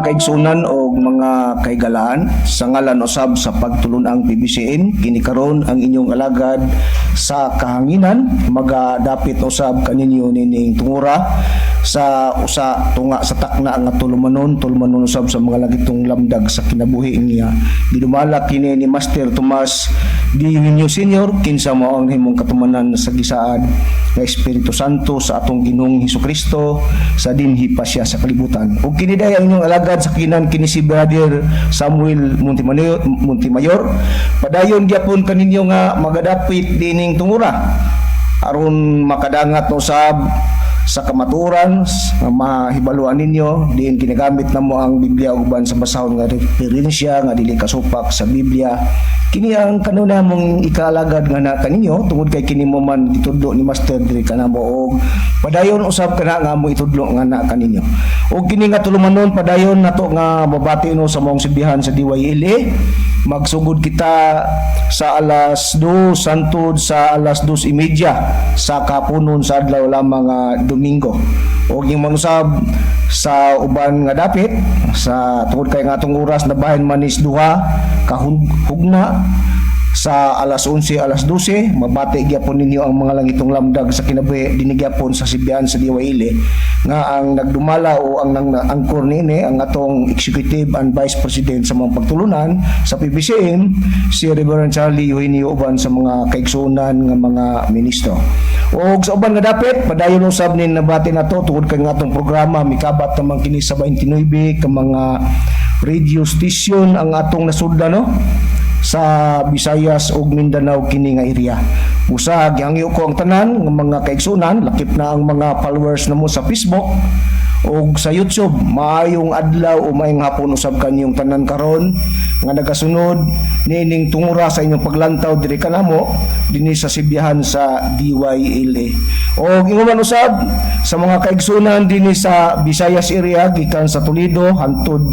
Mga kaigsunan o mga kaigalaan, sa ngalan usab sa pagtulunang PBCM, kini karon ang inyong alagad sa kahanginan, magadapit usab kaninyo nining tungura sa usa tunga sa takna nga tulumanon, tulumanon usab sa mga langitong lamdag sa kinabuhi niya. Gidumala kini ni Master Tomas D. Eugenio Sr., kinsa mao ang himong katumanan sa gisaad nga Espiritu Santo sa atong Ginoong Hesus Kristo sa dinhi pa siya sa kalibutan. Ug kini day ang inyong alagad sa kinan, kini si Brother Samuel Montemayor, Montemayor. Padayon gyapon kaninyo nga magadapit dining tungura aron makadangat no usab sa kamatuoran nga mahibaluan ninyo diin ginagamit namo ang Biblia uban sa basahon nga referensya nga dili kasupak sa Biblia. Kini ang kanuna mong ikaalagad nga na kaninyo tungod kay kini mo man gitudlo ni Master diri kanamo og padayon usab kana nga mo itudlo nga na kaninyo. Og kini nga tulumanon, padayon nato nga mabati no sa maong sibihan sa DYLA. Magsugod kita sa alas 2 santod sa alas 2:30 sa kapunon sa adlaw lamang nga Domingo. Og yung manusab sa uban nga dapit sa tungod kay nga atong oras na bahin manis 2 kahugna sa alas 11, alas 12, mabati gyapon ninyo ang mga langitong lamdag sa kinabuhi dinhi gyapon sa sibihan sa DYLA nga ang nagdumala o ang nang angkor niini ang atong executive and vice president sa mga pagtulunan sa PBCM, si Reverend Charlie Eugenio, uban sa mga kaigsuonan nga mga ministro. Og sa uban nga dapit, padayon usab ni nabati nato tungod kay nga atong programa mikabat naman kini sa 29 ka mga radio station ang atong nasudlan, no, sa Visayas ug Mindanao kini nga area. Busa gihangyo ko ang tanan nga mga kaigsunan, lakip na ang mga followers namo sa Facebook ug sa YouTube. Maayong adlaw o maayong hapon usab kanyong tanan karon nga nagasunod niining tungura sa inyong paglantaw diri kanamo dinhi sa sibihan sa DYLA. Og ingon man usab sa mga kaigsunan dinhi sa Visayas area, gikan sa Toledo hantod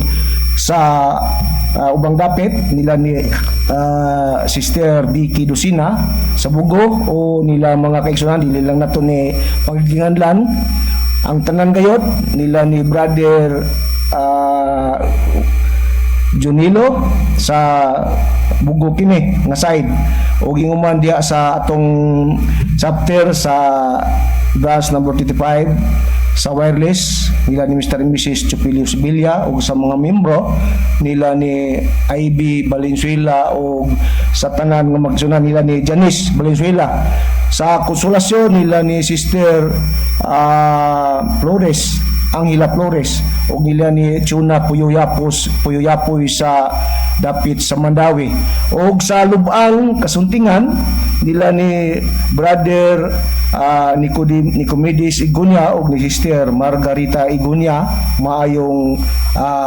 sa ubang dapit, nila ni Sister Vicky Dusina sa Bugo o nila mga kaigsunan, dili lang nato ni pagginganlan ang tanan gayot nila ni Brother Junilo sa Bugo kini nga side ug inguman diha sa atong chapter sa branch number 35 sa wireless, nila ni Mr. and Mrs. Chupilio Sevilla ug sa mga membro nila ni Ivy Valenzuela ug sa tanan nga magsunan nila ni Janice Valenzuela, sa Konsolasyon nila ni Sister Flores, Angela Flores, ug nila ni Chuna Puyoyapos Puyoyapoy sa dapit sa Mandaue, ug sa Lubang Kasuntingan nila ni Brother Nicomedes Igunya ug ni Sister Margarita Igunya. Maayong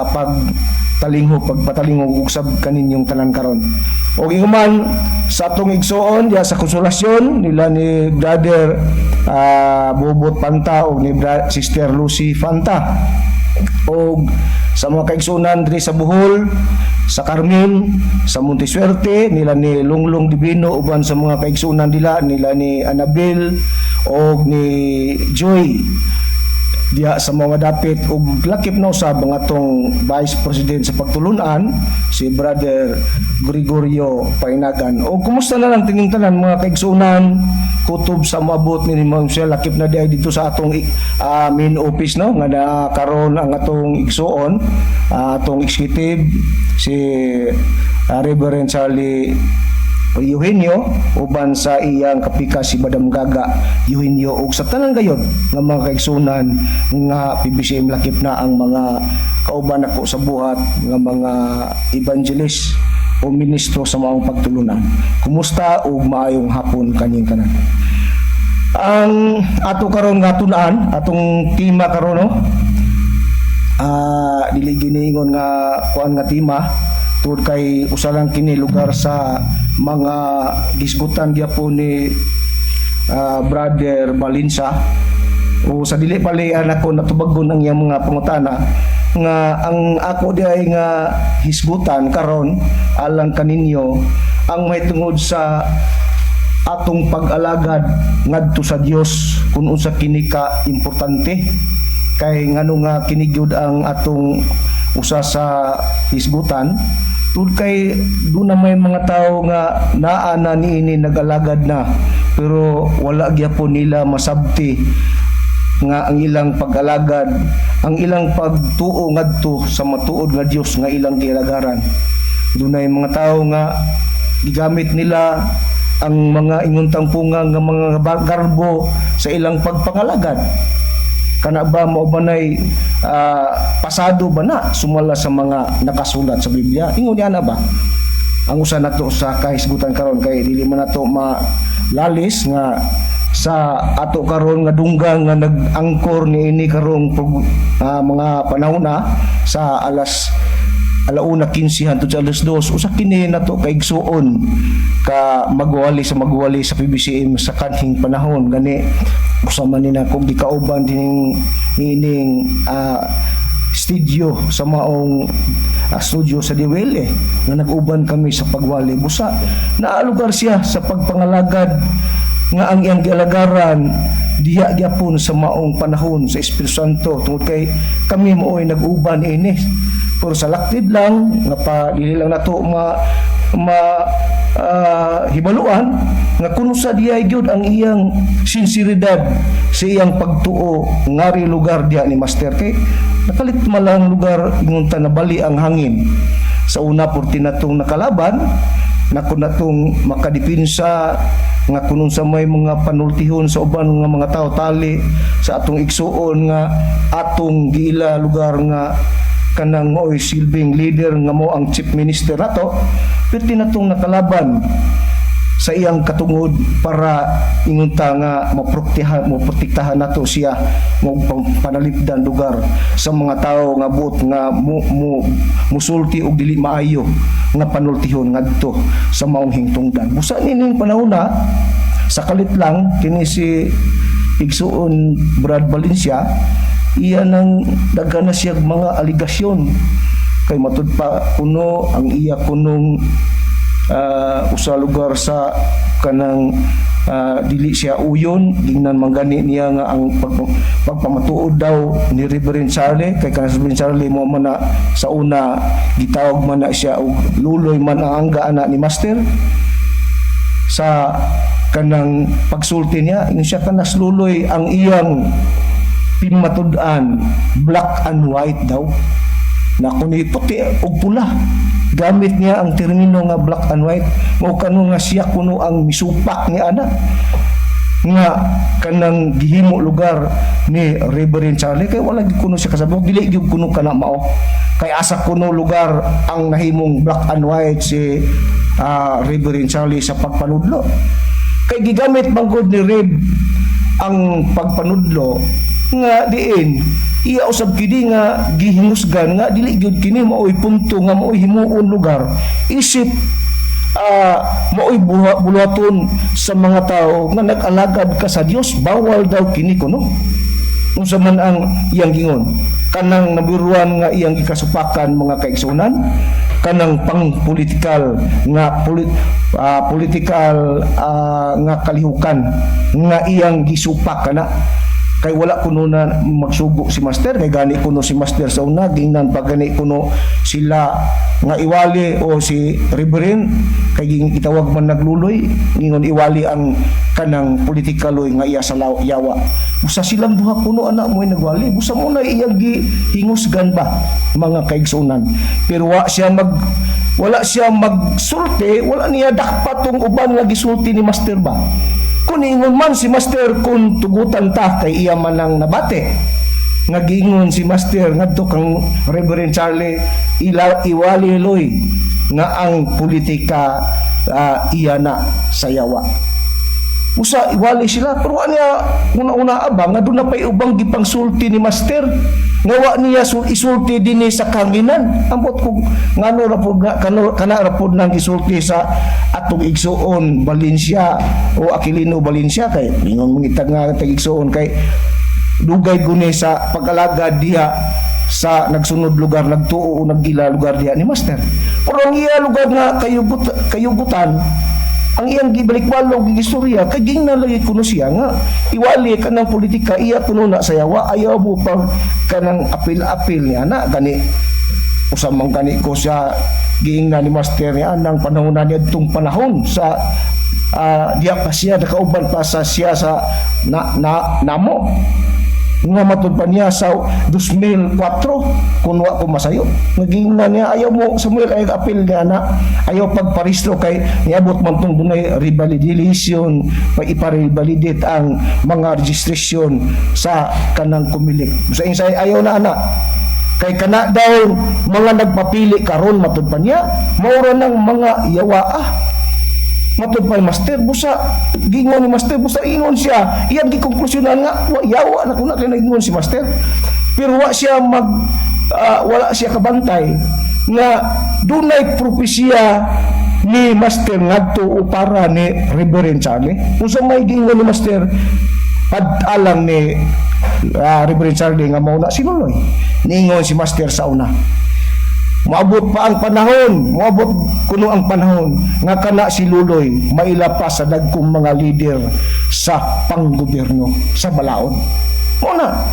pagtalingho, pagpatalingho ug usab kaninyong tanan karon. Ug inguman sa atong igsuon diha sa Konsolasyon nila ni Brother Bobot Panta ug ni Sister Lucy Fanta, og sa mga kaigsunan diri sa Bohol, sa Carmen, sa Montisuerte nila ni Lunglong Divino, uban sa mga kaigsunan nila nila ni Annabel og ni Joy diha sa mga dapit, ug lakip na usab ang atong Vice President sa pagtulunan, si Brother Gregorio Painagan. O kumusta na lang tining tanan, mga kaigsunan, kutob sa moabot ni Ma'am siya, lakip na diay dito sa atong main office, no, nga na karon ang atong igsuon, atong executive, si Reverend Charlie Eugenio, uban sa iyang kapika si Madam Gaga Eugenio, ug sa tanan gayod nga mga kaigsunan nga PBCM, lakip na ang mga kauban nako sa buhat nga mga evangelist o ministro sa maong pagtulunan. Kumusta ug maayong hapon kanyang kanan. Ang ato karon nga tun-an, atong tema karon, no, dili giniingon nga kuan nga tema tungod kay usa lang kini lugar sa mga gisgutan gyapon ni Brother Balinsa o sa dili pali ako natubagon ang iyang mga pangutana nga ang ako di ay nga hisgutan karon alang kaninyo ang may tungod sa atong pag-alagad ngadto sa Dios, kung unsa kini ka importante, kay ngano nga kini gyud ang atong Usa sa hisgutan tud kay doon na may mga tao nga naa na niini, nag-alagad na, pero wala gyapon nila masabti nga ang ilang pag-alagad, ang ilang pagtuo ngadto sa matuod nga Dios nga ilang gialagaran. Dunay mga tao nga gigamit nila ang mga inguntang punga nga mga garbo sa ilang pagpangalagad. Kana ba mao ba nay pasado ba na sumala sa mga nakasulat sa Biblia? Ingon niya na ba? Ang usa nato sa kahisgutan karon, kay dili man nato malalis nga sa ato karon nga dunggang nga nag-angkor niini karong mga panahon na sa alas 1:15 hangtod sa 2:00, usa kini nato kaigsuon ka magwali sa PBCM sa kanhing panahon. Gani usa man ni na kung gikauban dining niining studio sa maong studio sa Diwele nga nag-uban kami sa pagwali. Busa naalugar siya sa pagpangalagad nga ang iyang gialagaran diha gyapon sa maong panahon sa Espiritu Santo, tungod kay kami mao'y nag-uban ini. Pero sa laktid lang nga pa dili lang nato ma ma hibaluan nga kuno sa diay gyud ang iyang sinseridad sa iyang pagtuo ngari lugar diha ni Master, kay nakalit malang lugar ingon ta nabali ang hangin sa una purti natong nakalaban nako natong makadipinsa nga kunon sa may mga panultihon sa uban nga mga tao tali sa atong igsuon nga atong giila lugar nga kanang mao'y silbing leader nga mo ang chief minister nato, perti natong nakalaban sa iyang katungod para ingon ta nga maprotektahan moprotektahan nato siya mo panalipdan lugar sa mga tao nga buot nga mo, mo musulti og dili maayo nga panultihon ngadto sa maong hingtungdan. Busa nining panahon na sa kalit lang kini si igsuon Brad Valencia, iya nang daghan na siya mga aligasyon kay matud pa kuno ang iya kunong usa lugar sa kanang dili siya uyon. Gingnan man gani niya nga ang pagpamatuod daw ni Reverend Charlie, kay kanang Reverend Charlie mo man na sa una gitawag man na siya og luloy man ang angga ana ni Master. Sa kanang pagsulti niya, ingon siya kanas luloy ang iyang pimatud-an, black and white daw na kuni puti ug pula. Gamit niya ang termino nga black and white mo kano nga siya kuno ang misupak ni ana nga kanang gihimo lugar ni Reverend Charlie, kay wala gyud kuno siya kasabot, dili gyud kuno kana mao, kay asa kuno lugar ang nahimong black and white si Reverend Charlie sa pagpanudlo, kay gigamit manggod ni Reb ang pagpanudlo nga diin iya usab kini nga gihinusgan nga dili gyud kini maoy punto nga maoy himuon lugar isip maoy buluhaton sa mga tao nga nag-alagad ka sa Dios. Bawal daw kini kuno. Unsa man ang iyang gingon kanang nabiruan nga iyang gikasupakan, mga kaigsunan, kanang pang-politikal nga politikal nga kalihukan nga iyang gisupak kana, kay wala kuno na magsugo si Master, kay gani kuno si Master sa una gingnan pa gani kuno sila nga iwali o si Reverend, kay ging itawag man nagluloy, ngingon iwali ang kanang politikaloy nga iya sa yawa. Busa silang duha kuno anak mo nagwali. Busa mo na iyang gihingusgan ba, mga kaigsunan, pero wala siya magsulti, wala niya dakpat tong uban nga gisulti ni Master ba. Kung ingon man si Master, kung tugutan ta kay iya man ang nabate nga giingon si Master ngadto kang Reverend Charlie, ila iwali loy nga ang politika iya na sa yawa. Usa iwali sila, pero wa niya una-una abang nga doon na pa'y ubang gipangsulti ni Master nga wa niya isulti dinhi sa kanginan. Ambot kung ngano ra pud nga kana ra pud nang gisulti sa atong igsuon Valencia o Aquilino Valencia, kay ingon mangitag nga tag igsuon kay dugay guni sa pag-alagad diha sa nagsunod lugar nagtuo o nagila lugar diha ni Master. Pero ang iya lugar nga kayugutan ang iyang gibalikwalog gistorya kay gingnan lagi kuno siya nga iwali kanang politika iya kuno na sa yawa. Ayaw mo pag kanang apil-apil niya na gani. Usa man gani ko siya giingnan ni Master niya nang panahon na niadtong panahon sa diya pa siya nakauban pa sa siya sa na, na namo nga matud pa niya sa 2004 kung wa ko masayo. Nagingnan niya, ayaw mo Samuel, ayaw apil niya na ayaw pagparehistro kay niabot man tong dunay revalidation pa, ipa-revalidate ang mga registration sa kanang Comelec. Sa insay ayaw na ana kay kana daw mga nagpapili karon, matud pa niya, maura ng mga yawa ah. Matud pa ni Master, busa gingon ni Master, busa ingon siya iyang gikonklusyonan nga wa yawa na kuna kay nagingon si Master, pero wa siya mag wala siya kabantay nga dunay propesya ni Master ngadto o para ni Reverend Charlie. Unsa may giingon ni Master pad-alang ni Reverend Charlie nga mao na si Nuloy? Niingon si Master sa una, moabot pa ang panahon, moabot kuno ang panahon nga kana si Luloy maila pa sa dagkong mga leader sa panggobyerno sa balaod. Muna,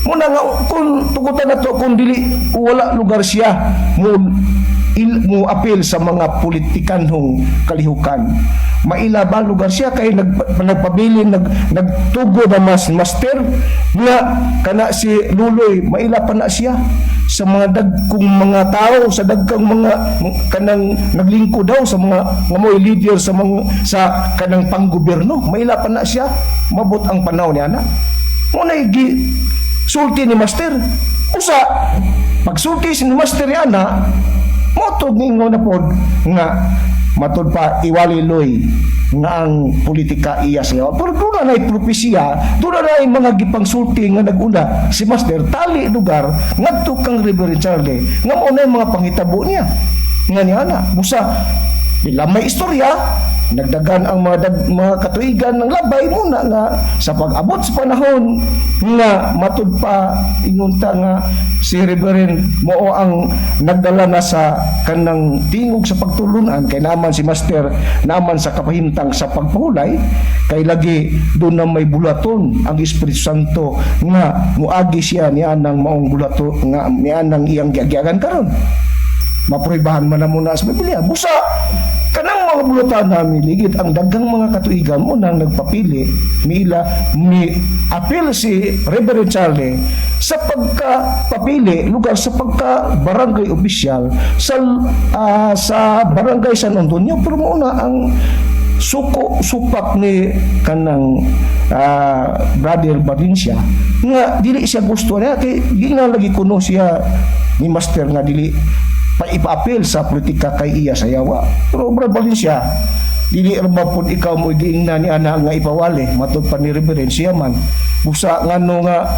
muna nga kung tugutan na to, kung dili wala lugar siya mo il, mo apil sa mga politikanhong kalihukan. Maila ba lugar siya kay nagpabilin, nagtugo na mas master nga kana si Luloy maila pa na siya sa mga dagkong mga tao, sa dagkang mga kanang naglingkod daw sa mga nga mo'y leader sa mga sa kanang panggobyerno? Maila pa na siya, mabot ang panahon niya na mo na gi sulti ni master. Usa pagsulti si master niya na motog ningon na pod nga matud pa iwali loy nga ang politika iya siya, pero doon na propesya, doon na mga gipangsulti nga naguna si master tali lugar ngadto kang Reverend Charlie nga mao na yung mga panghitabo niya nga niya na. Busa bila may istorya nagdagan ang mga katuigan ng labay muna nga sa pag-abot sa panahon nga matud pa ingunta nga si Reverend mao ang nagdala na sa kanang tingog sa pagtulunan kay naman si Master naman sa kapahimtang sa pagpahulay, kay lagi doon na may bulaton ang Espiritu Santo nga muagi siya niya ng maong bulaton nga niya ng iyang giagyagan karon mapruibahan man na muna sa Biblia. Busa kanang mga bulutan namin ligid ang daghang mga katuigan mo nang nagpapili mila mi apil si Reverend Charlie sa pagkapapili lugar sa pagka barangay opisyal sa barangay San Antonio, pero muna ang suko supak ni kanang brother Valencia nga dili siya gusto niya kay gingan lagi kuno siya ni master nga dili pa ipa-appeal sa politika kay iya sa yawa. Pero brother Valencia, dili ra ba pud ikaw mo giingnan ni ana nga ipawali? Matud pa ni Reverend, siya man busa ngano nga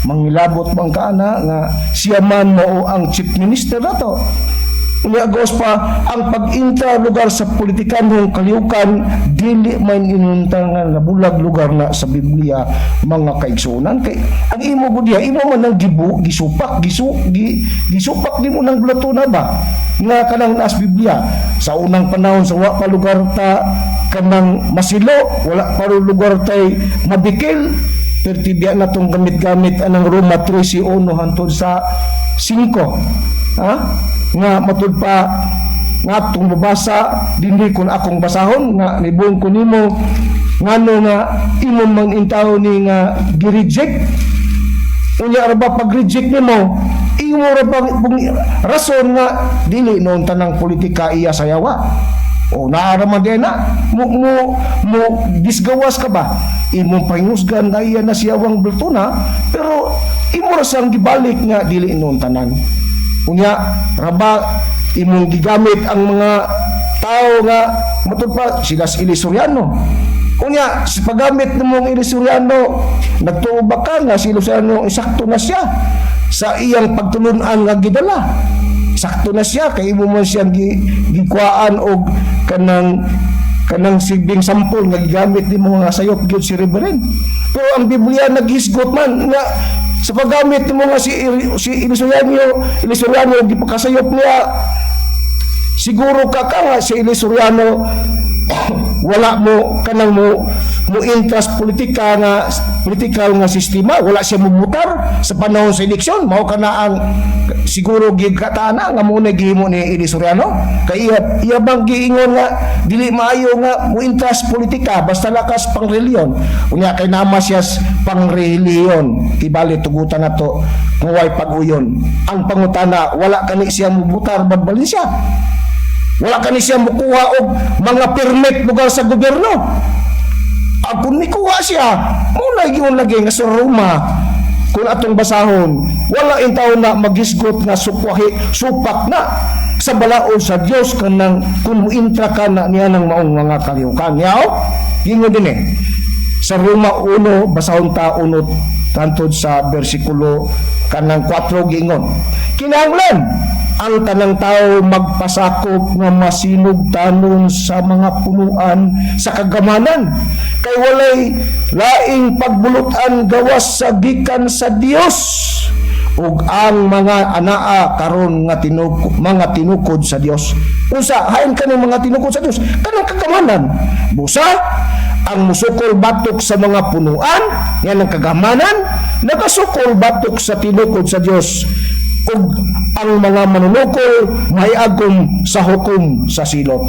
mangilabot man ka ana nga siya man mao ang chief minister nato? Unya gawas pa ang pag-intra lugar sa politikanhong kalihukan, dili man inunta nga nabulag lugar na sa Biblia, mga kaigsuonan, kay ang imo gud diha, imo man ang gibu gisupak gisu gi, gisupak nimo nang bulato na ba nga kanang naas Biblia sa unang panahon sa wa pa lugar ta kanang masilo, wala pa lugar tay mabikil, perti biya na tong gamit-gamit anang Roma 13:1 hantod sa 5, ha, nga matud pa nga atong mabasa dinhi kun akong basahon nga nibuong ko nimo ngano nga imo man intaw ni nga gi-reject. Unya ra ba pag-reject nimo, imo ra ba rason nga dili noon tanang politika iya sa yawa o naa man din na mo disgawas ka ba imong pahingusgan nga iya na siyawang bultuna, pero imo ra sang gibalik nga dili noon tanan? Unya raba imong gigamit ang mga tao nga matud pa sila si Eli Soriano? Unya sa paggamit nimong Eli Soriano, nagtuo ba ka nga si Eli Soriano sakto na siya sa iyang pagtulunan nga gidala? Sakto na siya kay imo man siyang gikuhaan og kanang sigbing sampol nga gigamit nimo nga sayop gyud si Reverend, pero ang Biblia naghisgot man nga sa paggamit nimo nga si Eli Soriano, Eli Soriano gipakasayop niya, siguro ka ka nga si Eli Soriano wala mo kanang mo mo interest politika nga political nga sistema, wala siya mubutar sa panahon sa eleksyon. Mao kana ang siguro gikatana nga mo na gihimo ni Eli Soriano, kay iya iya bang giingon nga dili maayo nga mo interest politika basta lakas pang reliyon. Unya kay nama siya pang reliyon, ibali tugutan nato kung way pag-uyon. Ang pangutana, wala kani siya mubutar badbalin siya? Wala kani siya mukuha og mga permit lugar sa gobyerno? Ang kung mikuha siya, muna yun lagi nga sa Roma, kung atong basahon, wala in taon na magisgot nga sukwahi, supak na sa balaod sa Dios kanang kung muintra ka na niya ng maong mga kalihukan. Yaw, gingon din eh. Sa Roma 1, basahon ta 1 tantod sa bersikulo kanang 4, gingon: "Kinahanglan ang tanang tao magpasakop nga masinugtanon sa mga punuan sa kagamanan, kay walay laing pagbulutan gawas sa gikan sa Dios, ug ang mga anaa karon nga tinukod, mga tinukod sa Dios." Unsa hain kaning mga tinukod sa Dios? Kanang kagamanan. Busa ang musukol batok sa mga punuan yan ang kagamanan, nagasukol batok sa tinukod sa Dios, ug ang mga manunukol may agom sa hukom sa silot.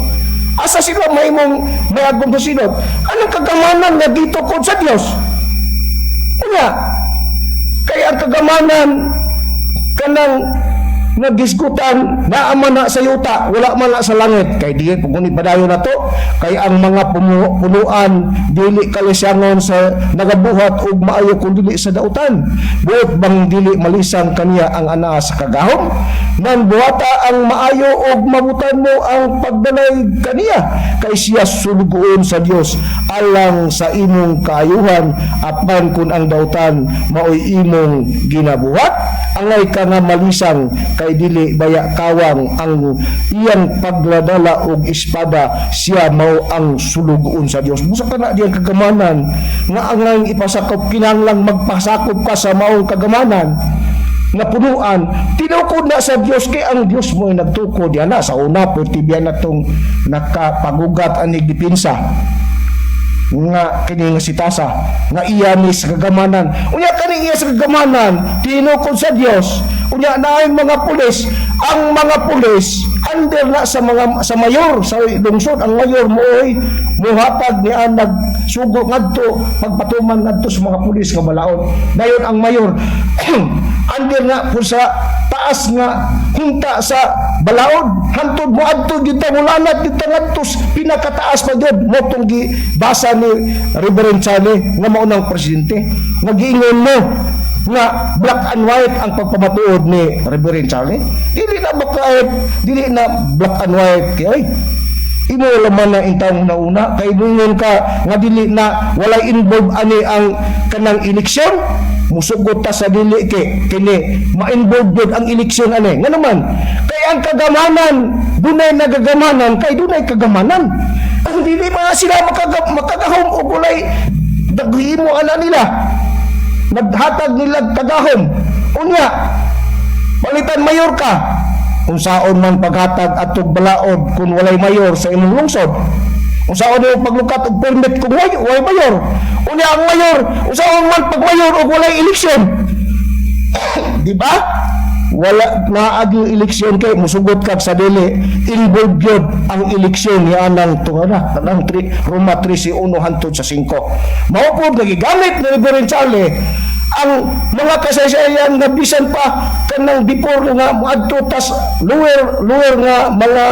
Asa sila mahimong may agom sa silot? Anong kagamanan nga gitukod sa Dios? Unya, kay ang kagamanan kanang nagisgutan naa man na sa yuta, wala man na sa langit. Kay di kung padayon na to, kay ang mga punuan dili kalisyangon sa nagabuhat og maayo kun dili sa dautan. Buot bang dili malisang kaniya ang anaa sa kagahom? Nan buhata ang maayo og mabutan mo ang pagdalay kaniya, kay siya sulugoon sa Dios alang sa imong kaayuhan. Apan kun ang dautan maoy imong ginabuhat, angay ka nga malisang, kay dili baya kawang ang iyang pagladala og espada? Siya mao ang sulugoon sa Dios. Busa kana diyang kagamanan nga angay ipasakop, kinahanglang magpasakop ka sa maong kagamanan nga punuan, tinukod na sa Dios, kay ang Dios mo ay nagtukod yan na sa una. Pwede biyan na tong nakapagugat anig dipinsa nga kini nga sitasa nga iya ni sa kagamanan. Unya kani iya sa kagamanan, tinukod sa Dios. Unya naay mga pulis. Ang mga pulis under na sa mga sa mayor sa lungsod. Ang mayor mooy muhatag niya, nagsugo ngadto pagpatuman ngadto sa mga pulis nga balaod. Dayon ang mayor under na po sa taas nga hunta sa balaod, hantod mo adto gyud ta, mulanat gyud ta ngadto pinakataas pa gyud mo tong gibasa ni Reverend Charlie nga mao nang presidente. Nagiingon mo nga black and white ang pagpamatuod ni Reverend Charlie. Dili na black, dili na black and white, kay oy, imo laman na intawong nauna, kay moingon ka nga dili na, walay involved ani ang kanang eleksyon. Musugot ta sa dili, kay kini ma-involve gyud ang eleksyon ani. Nga naman kay ang kagamanan, dunay nagagamanan, kay dunay kagamanan. Ang dili pa sila makagahom og walay daghimo ana nila, naghatag nila kagahom. Unya palitan mayor ka, unsaon man paghatag atog balaod kung walay mayor sa imong lungsod? Unsaon mo paglukat og permit kung way mayor? Unya ang mayor, unsaon man pag mayor og walay eleksyon? Di ba? Wala naagi yung eleksyon, kay musugot ka sa dili involved gyud ang eleksyon ni anang tungana kanang Roma 13:1 hantod sa 5. Mao po nagigamit ni Reverend Charlie ang mga kasaysayan nga bisan pa kanang before nga moadto tas lower lower nga mga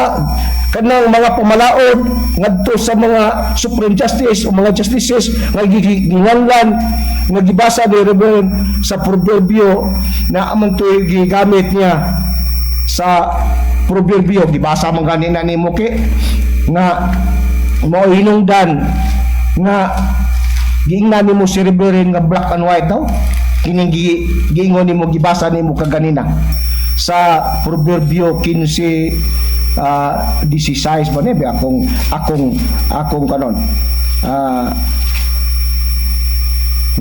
kanang mga pamalaod ngadto sa mga Supreme Justice o mga justices nga ginganlan nga gibasa ni Reverend sa Proverbio na amang to'y gigamit niya sa Proverbio. Gibasa man gani na nimo ke nga mao hinungdan nga giingnan nimo si Reverend nga black and white daw kining giingon nimo, gibasa nimo kaganina sa Proverbio 15 16 ba ni ba akong kanon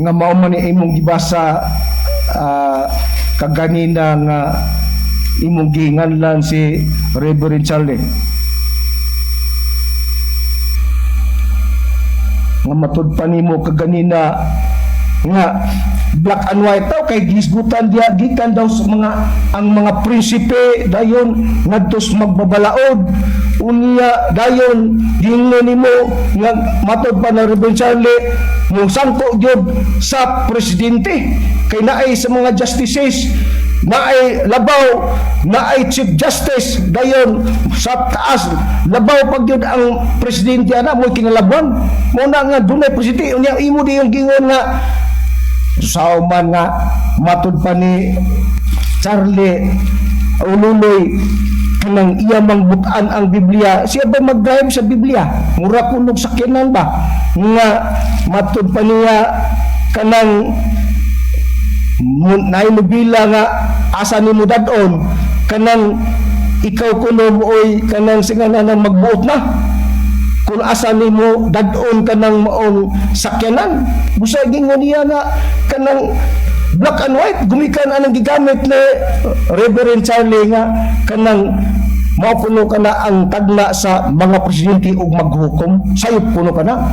nga mao man ni imong gibasa kaganina nga imong giinganlan si Reverend Charlie. Nga matud pa nimo kaganina nga black and white daw kay gisgutan diya gikan daw sa mga ang mga prinsipe, dayon ngadto sa magbabalaod. Unya dayon gingon nimo nga matod pa na Reverend Charlie mo sangko gyud sa presidente kay naay sa mga justices, naay labaw, naay chief justice, dayon sa taas labaw pag gyud ang presidente. Ana mo kinalabon mo na nga dunay presidente. Unya imo di yung gingon nga sa man nga matud pa ni Charlie Ululoy kanang iya mang butan ang Biblia. Siya ba mag-drive sa Biblia? Mura kunog sakyanan ba nga matud pa niya kanang naay nobela nga asa nimo dad-on, kanang ikaw kuno mo'y kanang singanan magbuot na kung asa nimo dad-on kanang maong sakyanan. Busa gingon niya nga kanang black and white gumikan anang gigamit ni Reverend Charlie nga kanang mao kuno kana ang tagna sa mga presidente ug maghukom. Sayop kuno kana,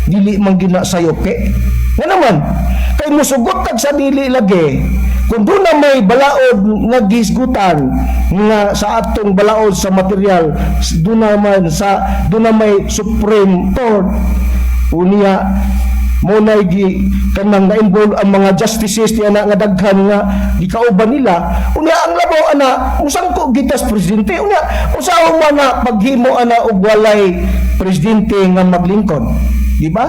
dili man gina sayop ke nga naman kay musugot tag sa dili lagi kung doon na may balaod nga gisgutan nga sa atong balaod sa material, doon naman sa doon na may Supreme Court. Unya mo na gi kanang na-involve ang mga justices niya na nga daghan nga gikauban nila. Unya ang labaw ana musangko gitas presidente. Unya usaho man na paghimo ana og walay presidente nga maglingkod, di ba?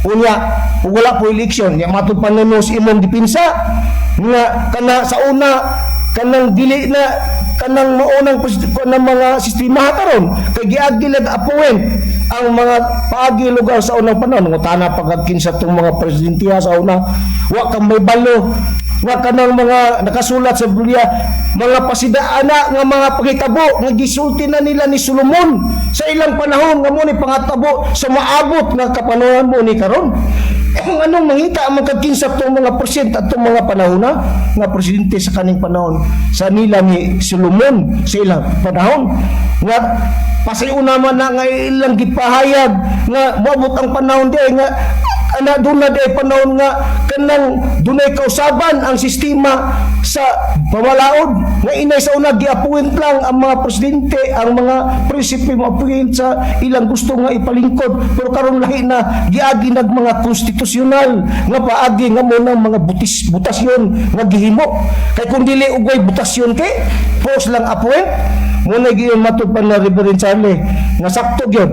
Unya ug wala po election nya, matud pa nimo sa imong depensa nga kana sa una kanang dili na kanang maunang kanang mga sistema karon kay giagi lag appoint ang mga paagi lugar sa unang panahon. Ngutana pagka kinsa tong mga presidente sa una, wa kang may balo nga kanang mga nakasulat sa Biblia, mga pasidaana nga mga pangitabo nga gisulti na nila ni Solomon sa ilang panahon nga mo ni pangatabo sa maabot nga kapanahon mo ni karon. Kung anong mangita ang mga kinsa tong mga presidente at tong mga panahon na nga presidente sa kaning panahon sa nila ni Solomon sa ilang panahon nga pasayuna man na nga ilang gipahayag nga moabot ang panahon di nga ana doon na di panahon nga kanang dunay kausaban ang sistema sa pamalaod nga inay sa una gi-appoint lang ang mga presidente, ang mga prinsipe mo appoint sa ilang gusto nga ipalingkod. Pero karon lahi na, giagi nag mga konstitusyonal nga paagi nga mo ng mga butis butasyon nga gihimo kay kung dili ugway butasyon kay post lang appoint mo na. Giyon matud pa na Reverend Charlie nga sakto gyud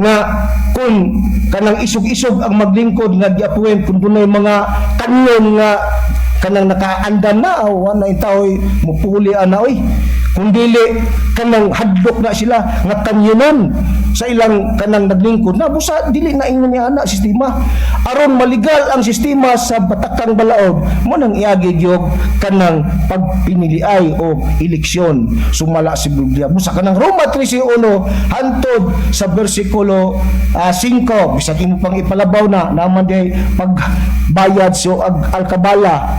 nga kung kanang isog-isog ang maglingkod nga gi-appoint, kung dunay mga kanyon nga kanang nakaandam na o wala taoy mupuli ana oy, kung dili kanang hadlok na sila nga kanyonon sa ilang kanang naglingkod na. Busa dili na ingon niya ana sistema. Aron maligal ang sistema sa batakang balaod mo nang iagi gyud kanang pagpiniliay o eleksyon sumala si Biblia. Busa kanang Roma 13:1 hantod sa bersikulo 5, bisag imo pang ipalabaw na naman di pagbayad sa alkabala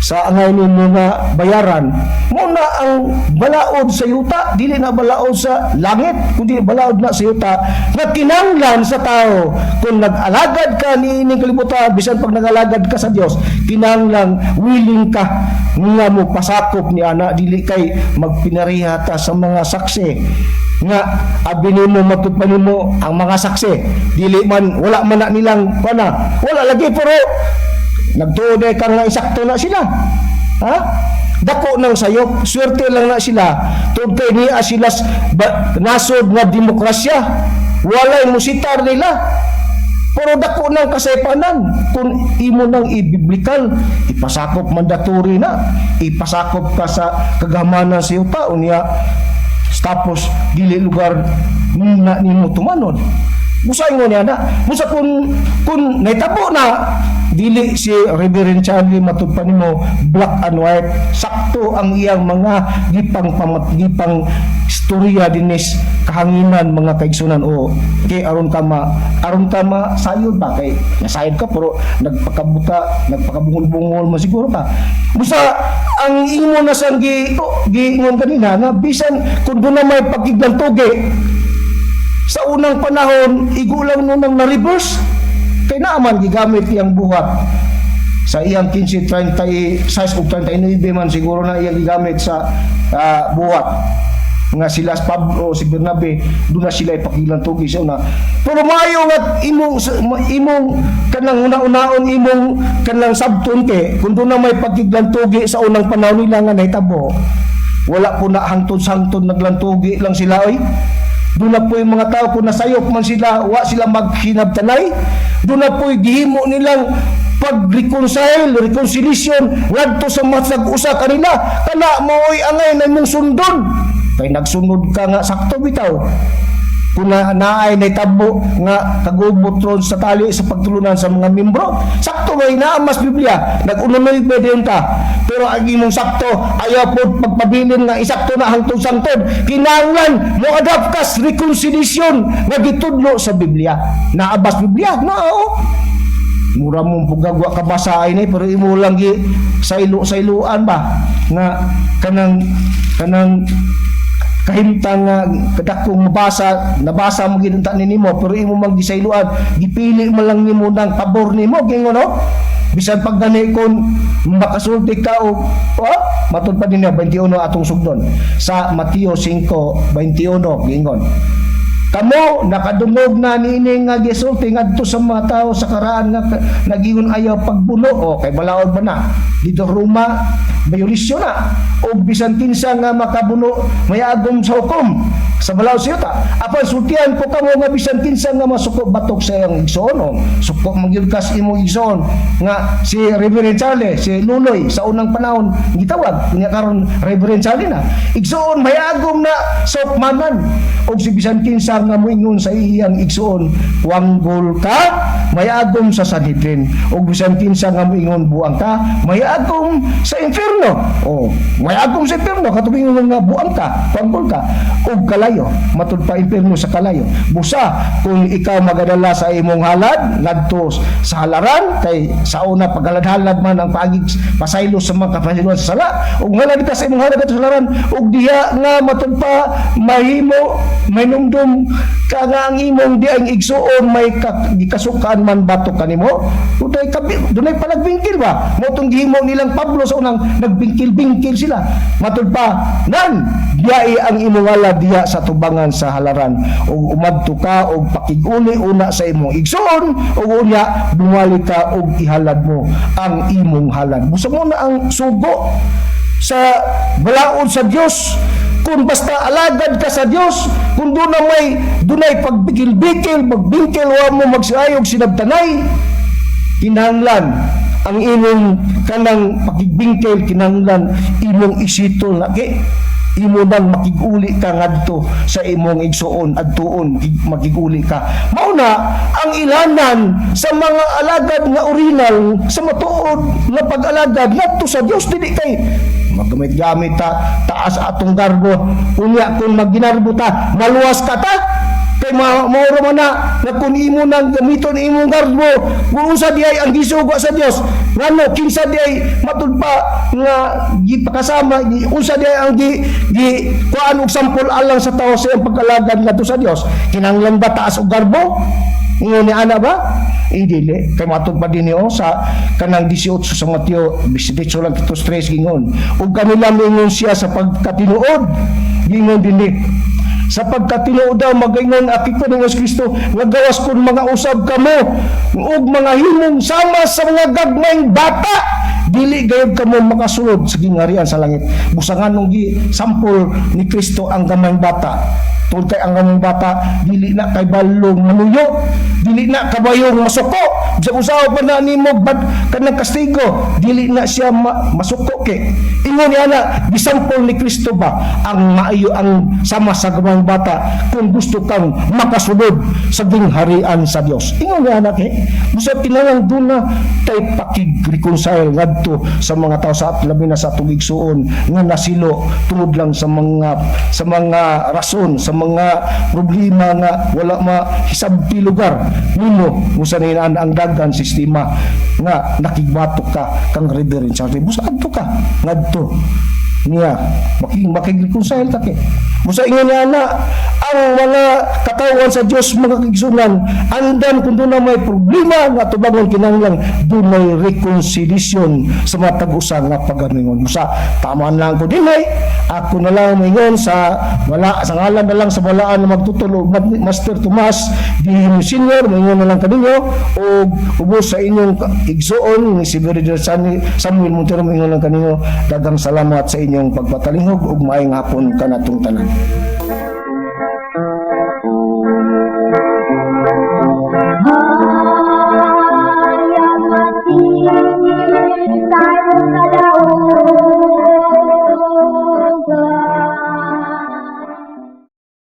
sa angay nimo nga bayaran mo na ang balaod sa yuta, dili na balaod sa langit kundi balaod na sa yuta nga kinanglan sa tao kung nag-alagad ka niining kalibutan. Bisan pag nag-alagad ka sa Dios, kinahanglan willing ka nga mo pasakop ni ana, dili kay magpinariha ta sa mga saksi nga abi nimo, matud pa nimo ang mga saksi dili man, wala man na nilang pana, wala lagi, pero nagtuo day kang nga isakto na sila. Ha, dako ng sayop. Swerte lang na sila tungod kay niya sila nasod nga demokrasya, walay musitar nila. Pero dako ng kasaypanan kung imo nang ibiblikal ipasakop, mandatory na ipasakop ka sa kagamanan sa yuta. Unya tapos dili lugar na nimo tumanon. Busa ingon niya na busa kung naitabo na dili si Reverend Charlie matud pa nimo black and white, sakto ang iyang mga gipang pamat gipang istorya dinis kahanginan, mga kaigsunan. O kay aron ka ma sayod ba kay nasayod ka pero nagpakabuta, nagpakabungol-bungol mo siguro ka. Busa ang imo na sang gi oh, giingon kanina nga bisan kung doon na may pagkiglantugi sa unang panahon, igo lang nunang na-reverse. Kay naaman gigamit iyang buhat sa iyang 15, 36 o 39 man siguro na iyang gigamit sa buhat nga sila sa Pablo o si Bernabe, doon na sila ipakiglantugi sa una. Pero maayo nga imong kanang una-unaon, imong kanang sabton kay kung doon na may pagkiglantugi sa unang panahon nila nga nahitabo, wala po na hangtod-sangtod naglantugi lang sila oy. Doon na po yung mga tao, kung nasayop man sila, wa sila maghinabtanay. Doon na po gihimo nilang pag-reconcile, reconciliation, ngadto sa matag usa kanila. Kana mao'y angay na imong sundon. Kay nagsunod ka nga sakto bitaw. Kung na naay naitabo nga kagubot ron sa tali sa pagtulunan sa mga membro, sakto ba naa mas Biblia, nag-ununoy pa din ka. Pero ang imong sakto, ayaw po pagpabilin nga isakto na hangtod sangtod. Kinahanglan mo adapt ka sa reconciliation nga gitudlo sa Biblia. Naabas Biblia, nao. Mura mong pugagwa ka basa ay pero imo lang gi sa ilo sa iluan ba nga kanang kanang kahimtang nga kadakong mabasa, nabasa mo gid unta nimo, pero imo man gisayloan, gipili mo lang nimo ng pabor nimo. Gingon no, bisan pag gani kon makasulti ka og oh, matud pa din 21 atong sugdon sa Mateo 5:21. Gingon, "Kamo nakadungog na niini nga gisulti ngadto sa mga tao sa karaan nga nagingon, 'Ayaw pagbuno.'" O kay balaod ba na dito Roma, violation na, "Og bisan kinsa nga makabuno mayagom sa hukom sa balaod sa yuta. Apan sultian ko kamo nga bisan kinsa nga masuko batok sa iyang igsoon." O suko man gyud kas imong igsoon nga si Reverend Charlie, si Luloy sa unang panahon gitawag unya, karon Reverend Charlie na igsoon, mayagom na sa hukmanan. "Og si bisan kinsa nga moingon sa iyang igsoon, 'Wanggol ka,' mayagom sa Sanhedrin. Og bisan kinsa nga moingon, 'Buang ka,' mayagom sa impierno." O mayagom sa impierno katong ingon nga buang ka, wanggol ka, og kalayo. Matud pa impierno sa kalayo. "Busa kung ikaw magadala sa imong halad ngadto sa halaran," kay sa una paghalad-halad man ang paagi pasaylo sa mga kapasiluan sa sala, "ug ngalad ka sa imong halad ngadto sa halaran ug diha nga matud pa mahimo mainumdum ka nga ang imong di ang igsuon may gikasukan man batok kanimo," dunay kabi, dunay palagbingkil ba mo tong gihimo nilang Pablo sa unang nagbingkil-bingkil sila. Matud pa nan, "Diai ang imong halad diha sa tubangan sa halaran ug umadto ka og pakig-uli una sa imong igsuon, ug unya bumalik ka ug ihalad mo ang imong halad." Busa mo na ang sugo sa balaod sa Dios. Kung basta alagad ka sa Dios, kung doon na may dunay pagbikil-bikil, magbingkil, wa mo magsiayog sinabtanay, kinahanglan ang imong kanang pakigbingkil, kinahanglan imong isito lagi, imo nang makiguli ka ngadto sa imong igsuon, adtuon makiguli ka. Mao na ang ilanan sa mga alagad nga original sa matuod nga pag-alagad ngadto sa Dios. Dili kay magamit-gamit ta taas atong garbo, unya kung magginarbo ta maluwas ka ta. Kay mauro man na nga kung imo nang gamiton imong garbo, kung unsa di ay ang gisugo sa Dios, ngano kinsa di ay matud pa nga gipakasama, unsa di ay ang gi, gi kuan og sampol alang sa tawo sa iyang pag-alagad ngadto sa Dios, kinahanglan ba taas og garbo? Ingon ni ana ba? Dili. Kay matud pa din niyo sa kanang 18 sa Mateo, 18 lang kitos 3, gingon. "Ug kanila miingon siya sa pagkatinuod." Gingon dinhi, "Sa pagkatinuod daw magaingon aki ko ni Kristo nga gawas kun mga usab kamo ug mga himong sama sa mga gagmayng bata, dili gayud kamo makasulod sa gingharian sa langit." Busa nganong gi sampol ni Kristo ang gamayng bata? Tungod kay ang gamay bata dili na kay balong manuyo, dili na kabayong masuko. Bisag usaha pa na nimo bad kanang kastigo, dili na siya masuko kay ingon ni ana, gisampol ni Kristo ba ang maayo, ang sama sa gamayng bata kung gusto kang makasulod sa gingharian sa Dios. Ingon ni ana kay busa kinahanglan duna tay pakig-reconcile ngadto sa mga tao, sa labi na sa atong igsuon nga nasilo tungod lang sa mga rason, sa mga problema nga wala mahisabti lugar nimo. Busa ni ang daghan sistema nga nakigbatok ka kang Reverend Charlie, busa adto ka ngadto niya makig-reconcile ka kay busa ingon niya na Ang mga katawhan sa Dios, mga kaigsunan, andan kung doon na may problema nga tubangon, kinahanglan dunay reconciliation sa matag usa nga pagamingon. Busa tamaan lang ko dinhi. Ako na lang moingon sa wala sa ngalan na lang sa balaan na magtutulog, Master Tomas Di Senior, moingon na lang kaninyo og ubos sa inyong igsuon ni si Brother Samuel Montero, moingon lang kaninyo, daghang salamat sa inyong pagpatalinghog ug maayong hapon kanatong tanan.